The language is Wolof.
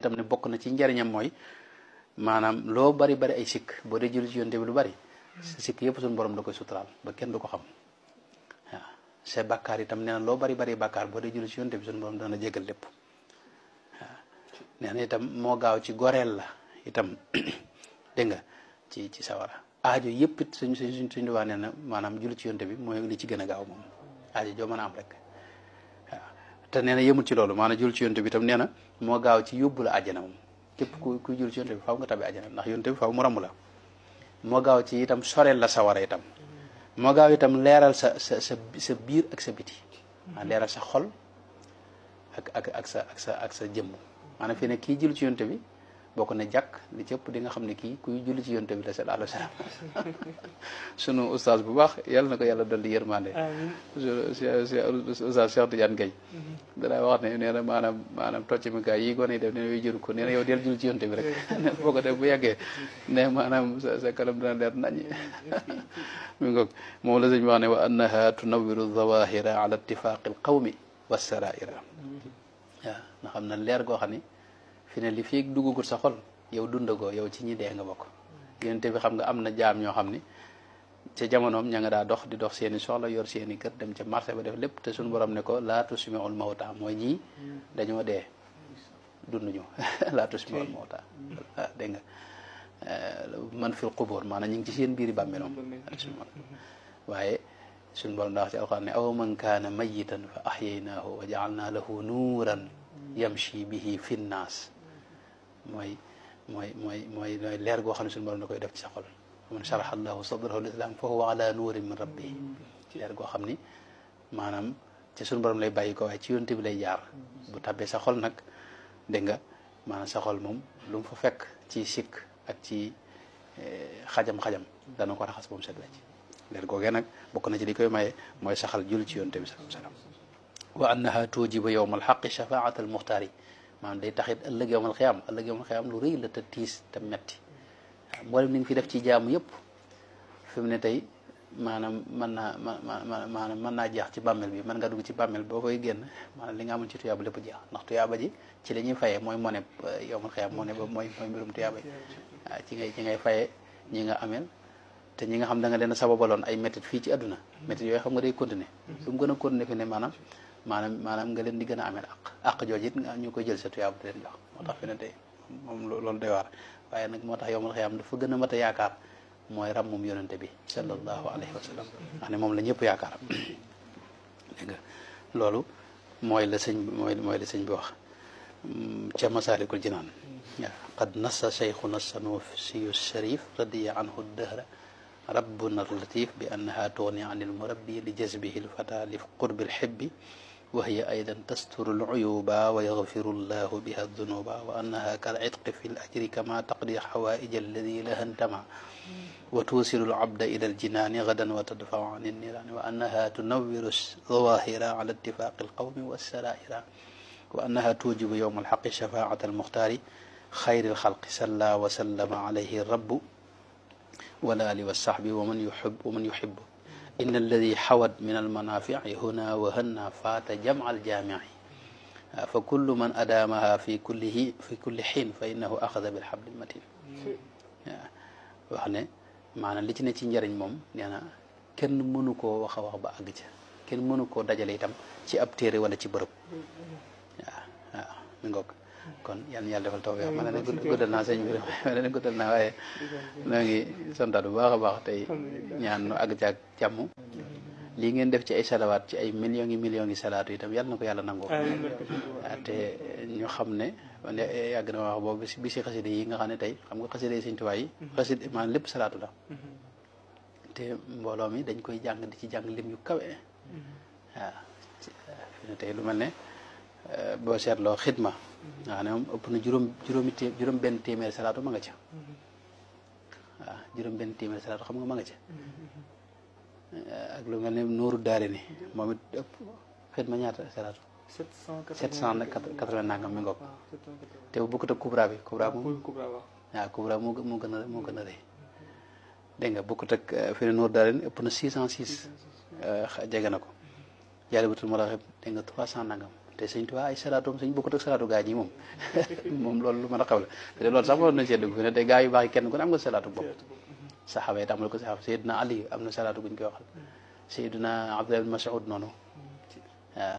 tam ne bokk na ci njariñam mooy maanaam loo bari bari ay sikk boo dee julli ci yonte bi lu bari sa sikk yëpp suñu borom da koy suturaal ba kenn du ko xam waaw sa bàkkaar itam nee na loo bari bari bàkkaar boo dee julli ci yonte bi suñu borom dana jégal lépp waaw nee na itam moo gaaw ci goreel la itam dégg nga ci sawara aajo yëpp it suñ duwaa nee na maanaam julli ci yonte bi mooy li ci gën a gaaw moom aajo joo mën a am rek waaw te nee na yëmul ci loolu maanaam julli ci yonte bi itam nee na moo gaaw ci yóbbu la àjjana moom képp kuy julli ci yonte bi faaw nga tabi àjjana ndax yonte bi faaw mu ramb la moo gaaw ci itam soreel la sawara itam moo gaaw itam leeral sa biir ak sa biti maa leeral sa xol ak sa jëmm maanaam fii ne kii julli ci yonte bi boo ko ne jàkk li ci ëpp di nga xam ne kii kuy julli ci yonte bi la sallallahu alayhi wa sallam sunu ustaas bu baax yàlla na ko yàlla dolli yërmande ustaas Cheikh Tidiane Gaye danaa wax ne nee na maanaam tocc mi gaa yi gone yi def nee na yooyu jëru ko nee na yow del julli ci yonte bi rek boo ko def bu yàggee ne maanaam sa kanam dina leer naññi mi ngoog moom la sëñ wax ne wa annaha tunawiru zawahira ala ittifaqi al qawmi wa saraira waaw nga xam ne leer goo xam ni fi ne li fii duggagul sa xol yow dundagoo yow ci ñi dee nga bokk yonte bi xam nga am na jaam ñoo xam ni ca jamonoom ña nga daa dox di dox seeni soxla yor seeni kër dem ca marché ba def lépp te suñu borom ne ko laa tusmi'ul mawta mooy ñii dañoo dee dunduñu laa tusmi'ul mawta dégg nga man fil qubur maanaam ñu ngi ci seen biiri bàmmeeloom waaye suñu borom daa wax ci alxuraan ne aw man kaana mayitan fa ahyaynaahu wa ja'alnaa lahu nuuran yamshi bihi fi nnaas mooy leer goo xam ne suñu borom da koy def ci sa xol man sharaha allahu sadrahu lil islam fa huwa ala nuurin min rabbihi leer goo xam ni maanaam ci suñu borom lay bàyyi ko waaye ci yonte bi lay jaar bu tabbee sa xol nag dégg nga maanaam sa xol moom lu mu fa fekk ci sikk ak ci xajam-xajam dana ko raxas moom set la ci leer googee nag bokk na ci li koy maye mooy saxal jul ci yonte bi sallallahu alayhi wasallam wa annaha tujibu yowma alxaqi shafaat al muxtaar yi maanaam day taxit ëllëg yowmal xiyaam lu rëy la te tiis te metti waaw mboolem li nga fi def ci jaamu yëpp fi mu ne tey maanaam mën naa jeex ci bàmmeel bi mën nga dugg ci bàmmeel boo koy génn maanaam li nga amoon ci tuyaaba lépp jeex ndax tuyaaba ji ci la ñuy fayee mooy mone yowmal xiyaam moo ne ba mooy mbirum tuyaaba yi waaw ci ngay fayee ñi nga ameel te ñi nga xam da nga leen sababaloon ay métit fii ci àdduna métit yooyu xam nga day continuer su mu gën a continuer fi ne maanaam nga leen di gën a ameel àq jooju it ñu koy jël sa tuyaaba di leen jox moo tax fi ne tey moom loolu doy waar waaye nag moo tax yowmal xiyaam dafa gën a mat a yaakaar mooy ràmmum yonente bi sallallahu alayhi wa sallam wax ne moom la ñëpp yaakaar dégg nga loolu mooy la sëñ bi wax ca Masaalikul Jinaan waaw qad nassa cheikhuna sanusiyu sharif radiya anhu dahra rabbuna latif bi annaha tughni an almurabbi li jazbihi alfata li qurbi alhibbi wa hiya aydan tasturu aluyuba wa yaghfiru llahu biha aldunuba wa annaha kal'itqi fi alajri kama taqdi hawaija alladi laha intama wa tuusilu alabda ila aljinani gadan wa tadfau an alnirani wa annaha tunawwiru zawahira ala ittifaqi alqawmi wassaraira wa annaha tujibu yowma alhaqi shafaata almuxtaari xayri alxalqi salla wa sallama alayhi rabbu wal ali wa sahbi wa man yuhibbu inna alladi xawat min almanafici huna wa hanna faata jamca aljaamici fa kullu man adaamaha fi kulli xiin fa innahu axada bilxabli almatin waaw wax ne maanaam li ci ne ci njëriñ moom nee na kenn mënu koo wax a wax ba àgg ca kenn mënu koo dajale itam ci ab téere wala ci bërëb waaw mi ngoog kon yan yàlla defal taw ma ne guddal naa sëñ bi ma ne guddal naa waaye noo ngi santaat bu baax a baax tey ñaan nu àgg ci ak jàmm lii ngeen def ci ay salawaat ci ay millions yi salaatu itam yàlla na ko yàlla nangoo te ñu xam ne yàgg na wax boobu bi si xasida yi nga xam ne tey xam nga xasida yi sëñ Tuubaa yi xasida maanaam lépp salaatu la te mbooloo mi dañ koy jàng di ci jàng lim yu kawe waaw fi ne tey lu mel ne boo seetloo xidma nga xam ne moom ëpp na juróom benn téeméeri salaatu ma nga ca waaw juróom benn téeméeri salaatu xam nga ma nga ca ak lu mel ne Nuuru Daarayni moom it ëpp xidma ñaata salaatu 780 nangam mi ngoog te bu bokkut ak kubra bi kubra moom waaw kubra moo gën a rëy dégg nga bokkut ak fi ne Nuuru Daarayni ëpp na 606 jege na ko Jaalibatul Maraaxib dégg nga 300 nangam te sëñ Tuubaa ay salaatoom sëñ bokkut ak salaatu gaa ñi moom moom loolu lu mën a xaw la te loolu sax waroon nañ see dugg fi ne te gaa yu baax yi kenn ku ne am nga salaatu bopp saxaaba yi tàmbal ko saxaaba Seydina Ali am na salaatu guñ koy waxal Seydina Abdullah ibn Mas'ud noonu waaw